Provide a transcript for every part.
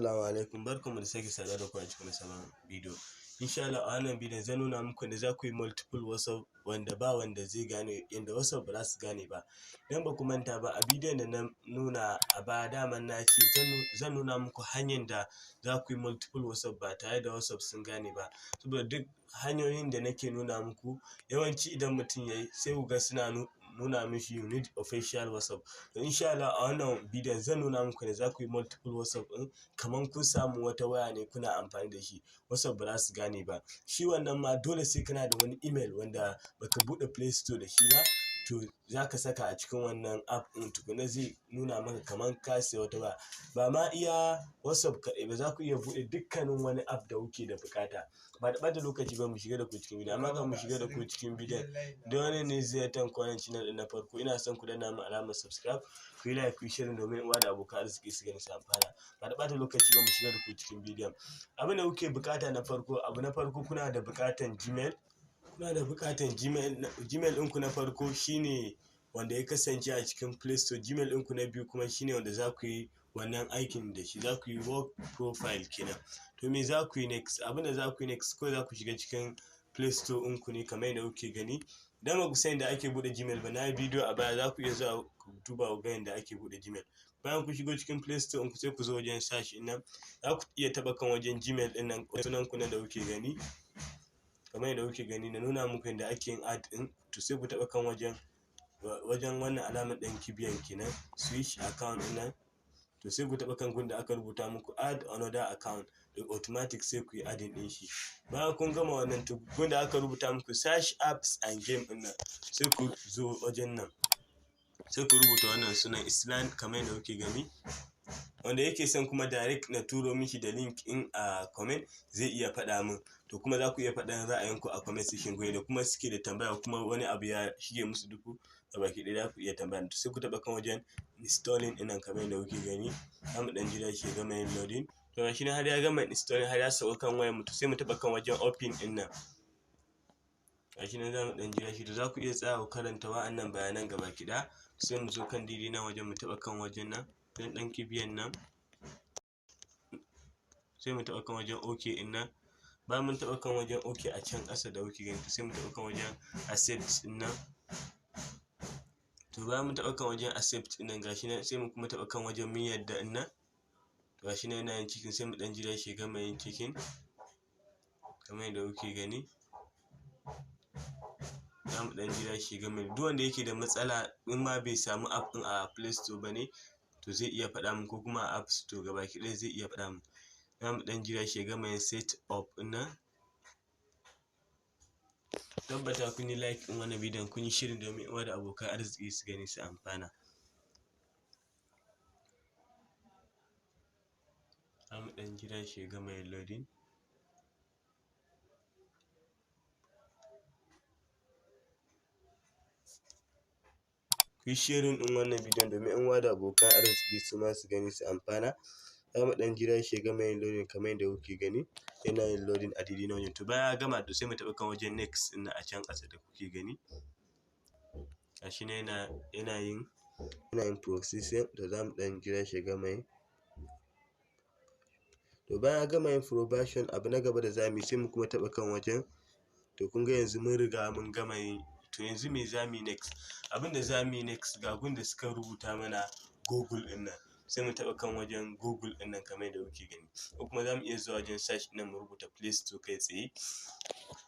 Assalamu alaikum, barkanmu da sake saduwa da ku a cikin sabon bidiyo. Insha Allah a wannan bidiyon zan nuna muku yadda za ku yi multiple WhatsApp wanda ba wanda zai gane, yanda WhatsApp ba za su gane ba. Idan ba ku manta ba, a bidiyon da na nuna a baya, daman na ce zan nuna muku hanyar da za ku yi multiple WhatsApp ba tare da WhatsApp sun gane ba. Saboda duk hanyoyin da nake nuna muku, yawanci idan mutum ya yi, sai ku ga suna nuna mishi "You need official WhatsApp". To, insha Allah a wannan bidiyon zan nuna muku yadda za ku yi multiple WhatsApp ɗin kamar kun samu wata waya ne kuna amfani da shi, WhatsApp ba za su gane ba. Shi wannan ma dole sai kana da wani email wanda baka buɗe Play Store da shi ba, to za ka saka a cikin wannan app ɗin, tukuna zai nuna maka kamar ka siya wata waya. Ba ma iya WhatsApp kaɗai ba, za ku iya buɗe dukkanin wani app da kuke da buƙata. Ba da ɓata lokaci ba, mu shiga da ku cikin bidiyon. Amma kafin mu shiga da ku cikin bidiyon, idan wannan ne ziyartar ku wannan channel ɗin na farko, ina son ku danna min alamar subscribe, ku yi like, ku yi sharing domin uwa da abokan arziki su gani su amfana. Ba da ɓata lokaci ba, mu shiga da ku cikin bidiyon. Abin da kuke buƙata na farko, abu na farko, kuna da buƙatan Gmail. Kuna da buƙatan Gmail. Gmail ɗinku na farko shine wanda ya kasance a cikin Play Store. Gmail ɗinku na biyu kuma shine wanda za ku yi wannan aikin da shi, za ku yi work profile kenan. To, me za ku yi next? Abin da za ku yi next, kawai za ku shiga cikin Play Store ɗinku ne kamar yadda kuke gani. Idan ba ku san yadda ake buɗe Gmail ba, na yi bidiyo a baya, za ku iya zuwa ku duba ku ga yadda ake buɗe Gmail. Bayan kun shigo cikin Play Store ɗinku, sai ku zo wajen search ɗin nan, za ku iya taɓa kan wajen Gmail ɗin nan, sunan ku nan da kuke gani. Kamar yadda kuke gani, na nuna muku yadda ake yin add ɗin. To, sai ku taɓa kan wajen wannan alamar ɗan kibiyan kenan, switch account ɗin nan. To, sai ku taɓa kan gun da aka rubuta muku "Add another account", da automatic sai ku yi adding ɗin shi. Bayan kun gama wannan, to gun da aka rubuta muku "Search apps and game" ɗin nan, sai ku zo wajen nan, sai ku rubuta wannan sunan Island kamar yadda kuke gani. Wanda yake son kuma direct na turo miki da link in a comment, zai iya faɗa min. To, kuma za ku iya faɗan ra'ayinku a comment section gobe, da kuma suke da tambaya, kuma wani abu ya shige musu duhu da baki ɗaya, za ku iya tambaya. To, sai ku taɓa kan wajen installing ɗin nan kamar yadda kuke gani. Za mu ɗan jira shi ya gama yin loading. To, gashi nan har ya gama installing, har ya sauka kan wayar mu. To, sai mu taɓa kan wajen open ɗin nan. Gashi nan, za mu ɗan jira shi. To, za ku iya tsaya ku karanta wa'annan bayanan gabaki ɗaya. Sai mu zo kan daidai nan wajen, mu taɓa kan wajen nan, ɗan ɗan kibiyan nan, sai mu taɓa kan wajen OK ɗin nan. Bayan mun taɓa kan wajen OK a can ƙasa da kuke gani, sai mu taɓa kan wajen accept ɗin nan. To, bayan mun taɓa kan wajen accept ɗin nan, gashi nan, sai mu kuma taɓa kan wajen mun yarda ɗin nan. To, gashi nan yana yin ticking, sai mu ɗan jira shi ya gama yin ticking kamar yadda kuke gani. Za mu ɗan jira shi ya gama. Duk wanda yake da matsala, in ma bai samu app ɗin a Play Store ba ne, to zai iya faɗa min, ko kuma a App Store gabaki ɗaya zai iya faɗa min. Za mu ɗan jira shi ya gama yin set up ɗin nan. Tabbata kun yi like ɗin wannan bidiyon, kun yi sharing domin ƴan uwa da abokan arziki su gani su amfana. Za mu ɗan jira shi ya gama yin loading. Ku yi sharing ɗin wannan bidiyon domin ƴan uwa da abokan arziki su ma su gani su amfana. Za mu ɗan jira shi ya gama yin loading kamar yadda kuke gani, yana yin loading a daidai nan wajen. To, bayan ya gama, to sai mu taɓa kan wajen next ɗin nan a can ƙasa da kuke gani. Gashi nan yana yin processing. To, za mu ɗan jira shi ya gama yi. To, bayan ya gama yin probation, abu na gaba da za mu yi, sai mu kuma taɓa kan wajen. To, kun ga yanzu mun riga mun gama yi. To, yanzu me za mu yi next? Abin da za mu yi next, ga gun da suka rubuta mana Google ɗin nan, sai mu taɓa kan wajen Google ɗin nan kamar yadda kuke gani. Ko kuma za mu iya zuwa wajen search ɗin nan, mu rubuta Play Store kai tsaye,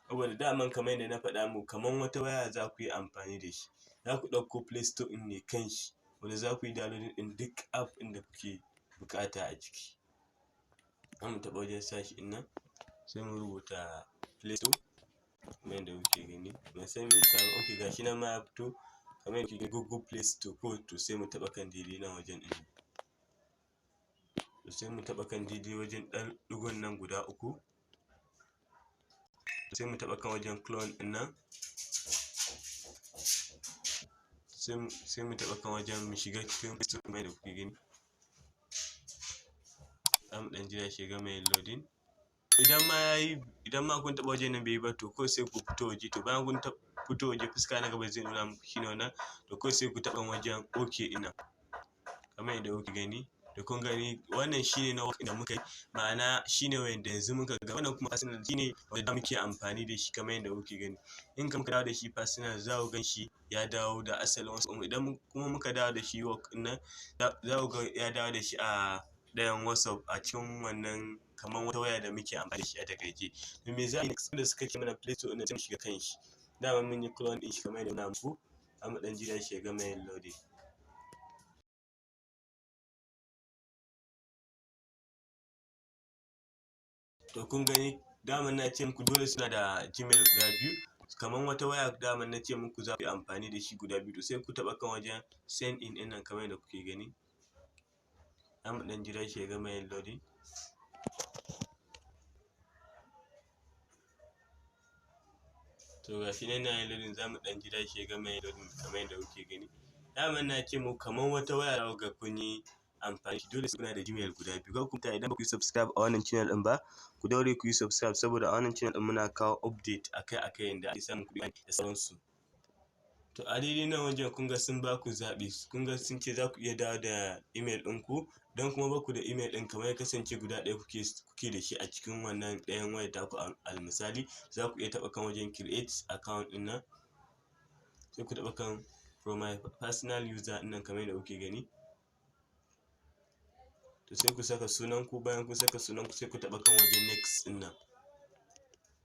saboda daman kamar yadda na faɗa muku, kamar wata waya za ku yi amfani da shi, za ku ɗauko Play Store ɗin ne kanshi, wanda za ku yi downloading ɗin duk app ɗin da kuke buƙata a ciki. Za mu taɓa wajen search ɗin nan, sai mu rubuta Play Store kamar yadda kuke gani. Ban san me yasa ba. Okay, gashi nan ma ya fito kamar yadda kuke gani, Google Play Store ko. To, sai mu taɓa kan daidai nan wajen ɗin. To, sai mu taɓa kan daidai wajen ɗan ɗigon nan guda uku, sai mu taɓa kan wajen clone ɗin nan, sai mu taɓa kan wajen mu shiga cikin Play Store kamar yadda kuke gani. Za mu ɗan jira shi ya gama yin loading. Idan ma yayi, idan ma kun taɓa wajen nan bai yi ba, to kawai sai ku fito waje. To, bayan kun fito waje, fuska na gaba zai nuna muku shine wannan. To, kawai sai ku taɓa wajen OK ɗin nan kamar yadda kuke gani. Da kun gani, wannan shine na da muka yi, ma'ana shine wanda yanzu muka ga. Wannan kuma personal shine wanda muke amfani da shi, kamar yadda kuke gani. In ka muka dawo da shi personal, za ku gan shi ya dawo da asalin WhatsApp. Idan kuma muka dawo da shi work nan, za ku ga ya dawo da shi a ɗayan WhatsApp a cikin wannan kamar wata waya da muke amfani da shi a takaice. To, me za mu da suka ce mana? Play Store ɗin, sai mu shiga kan shi. Dama mun yi clone ɗin shi kamar yadda na muku. Za mu ɗan jira shi ya gama yin loading. To, kun gani, daman na ce muku dole suna da Gmail guda biyu, kamar wata waya. Daman na ce muku za ku yi amfani da shi guda biyu. To, sai ku taɓa kan wajen sign in ɗin nan kamar yadda kuke gani. Za mu ɗan jira shi ya gama yin loading. To, ga shi nan yana yin loading. Za mu ɗan jira shi ya gama yin loading kamar yadda kuke gani. Daman na ce muku kamar wata waya za ku ga kun yi amfani shi, dole sai kuna da Gmail guda biyu. Kar ku manta, idan ba ku yi subscribe a wannan channel ɗin ba, ku daure ku yi subscribe, saboda a wannan channel ɗin muna kawo update akai-akai yanda ake samun kuɗi da sauransu. To, a daidai nan wajen kun ga sun ba ku zaɓi. Kun ga sun ce za ku iya dawo da email ɗinku. Don kuma ba ku da email ɗin, kamar ya kasance guda ɗaya kuke da shi a cikin wannan ɗayan wayar taku, al misali, za ku iya taɓa kan wajen create account ɗin nan. Sai ku taɓa kan for my personal user ɗin nan kamar yadda kuke gani. To, sai ku saka sunan ku. Bayan kun saka sunan ku, sai ku taɓa kan wajen next ɗin nan.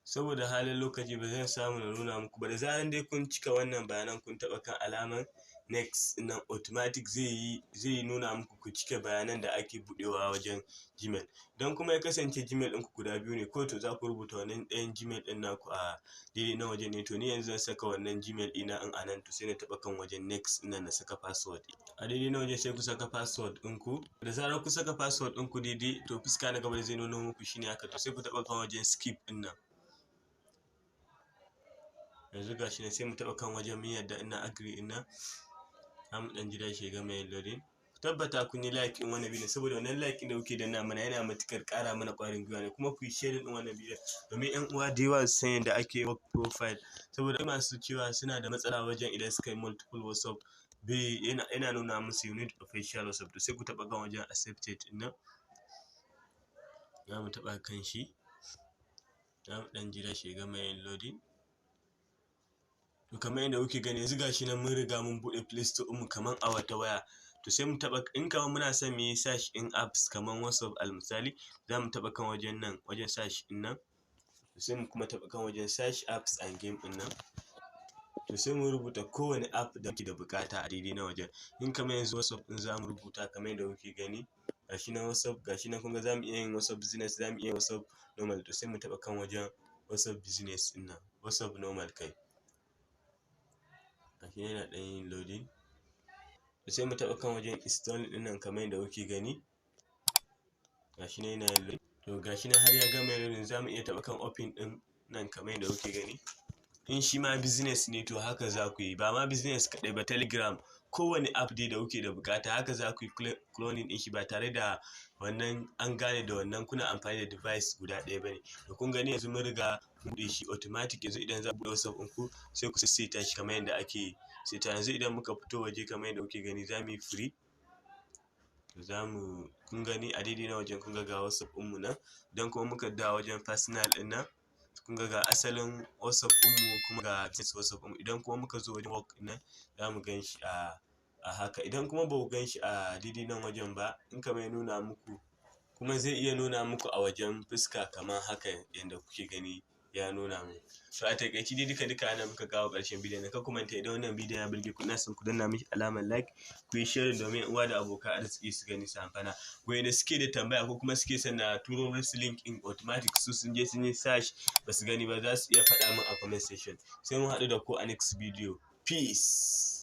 Saboda halin lokaci ba zan samu na nuna muku ba. Da zaran dai kun cika wannan bayanan, kun taɓa kan alaman next nan, automatic zai nuna muku ku cike bayanan da ake buɗewa wajen Gmail. Don kuma ya kasance Gmail ɗinku guda biyu ne ko, to za ku rubuta wannan ɗayan Gmail ɗin naku a daidai nan wajen ne. To, ni yanzu zan saka wannan Gmail ɗina in a nan. To, sai na taɓa kan wajen next ɗin nan, na saka password a daidai nan wajen. Sai ku saka password ɗinku. Da zarar ku saka password ɗinku daidai, to fuska na gaba da zai nuno muku shine haka. To, sai ku taɓa kan wajen skip ɗin nan. Yanzu gashi nan, sai mu taɓa kan wajen mun yadda ina agree ɗin nan. Za mu ɗan jira shi ya gama yin loading. Ku tabbata kun yi like ɗin wannan bidiyon, saboda wannan like ɗin da kuke danna mana yana matuƙar ƙara mana ƙwarin gwiwa ne. Kuma ku yi sharing ɗin wannan bidiyon domin ƴan uwa da yawa su san yadda ake work profile, saboda masu cewa suna da matsala wajen idan suka yi multiple WhatsApp, bai yana nuna musu you need official WhatsApp. To, sai ku taɓa kan wajen accepted ɗin nan. Za mu taɓa kan shi. Za mu ɗan jira shi ya gama yin loading. To, kamar yadda kuke gani, yanzu gashi nan mun riga mun buɗe Play Store ɗinmu kamar a wata waya. To, sai mu taɓa, in kamar muna son mu yi search in apps kamar WhatsApp al misali, za mu taɓa kan wajen nan, wajen search ɗin nan. To, sai mu kuma taɓa kan wajen search apps and game ɗin nan. To, sai mu rubuta kowane app da muke da buƙata a daidai na wajen. In kamar yanzu WhatsApp ɗin za mu rubuta kamar yadda kuke gani, gashi nan WhatsApp, gashi nan. Kun ga za mu iya yin WhatsApp Business, za mu iya yin WhatsApp normal. To, sai mu taɓa kan wajen WhatsApp Business ɗin nan, WhatsApp normal kai. Gashi nan yana ɗan yin loading. To, sai mu taɓa kan wajen install ɗin nan kamar yadda kuke gani. Gashi nan yana yin loading. To, gashi nan har ya gama yin loading. Za mu iya taɓa kan open ɗin nan kamar yadda kuke gani. In shi ma business ne, to haka za ku yi. Ba ma business kaɗai ba, Telegram, kowane app dai da kuke da bukata, haka za ku yi cloning ɗin shi ba tare da wannan an gane da wannan kuna amfani da device guda ɗaya ba ne. Da kun gani, yanzu mun riga mun buɗe shi automatic. Yanzu idan za ku buɗe WhatsApp ɗinku, sai ku sassaita shi kamar yadda ake saita. Yanzu idan muka fito waje kamar yadda kuke gani, za mu yi free. Za mu kun gani, a daidai na wajen kun ga ga WhatsApp ɗinmu nan. Idan kuma muka dawo wajen personal ɗin nan, kun ga ga asalin WhatsApp ɗinmu, kuma ga business WhatsApp ɗinmu. Idan kuma muka zo wajen work nan, za mu gan shi a haka. Idan kuma ba ku gan shi a daidai nan wajen ba, in kamar ya nuna muku, kuma zai iya nuna muku a wajen fuska kamar haka yanda kuke gani ya nuna mu. To, a takaice dai, duka duka ana muka kawo ƙarshen bidiyon nan. Kar ku manta, idan wannan bidiyon ya burge ku, ina son ku danna mishi alamar like, ku yi sharing domin uwa da abokan arziki su gani su amfana. Wayanda suke da tambaya ko kuma suke son na turo musu link in automatic, su sun je sun yi search ba su gani ba, za su iya faɗa min a comment section. Sai mun haɗu da ku a next video. Peace.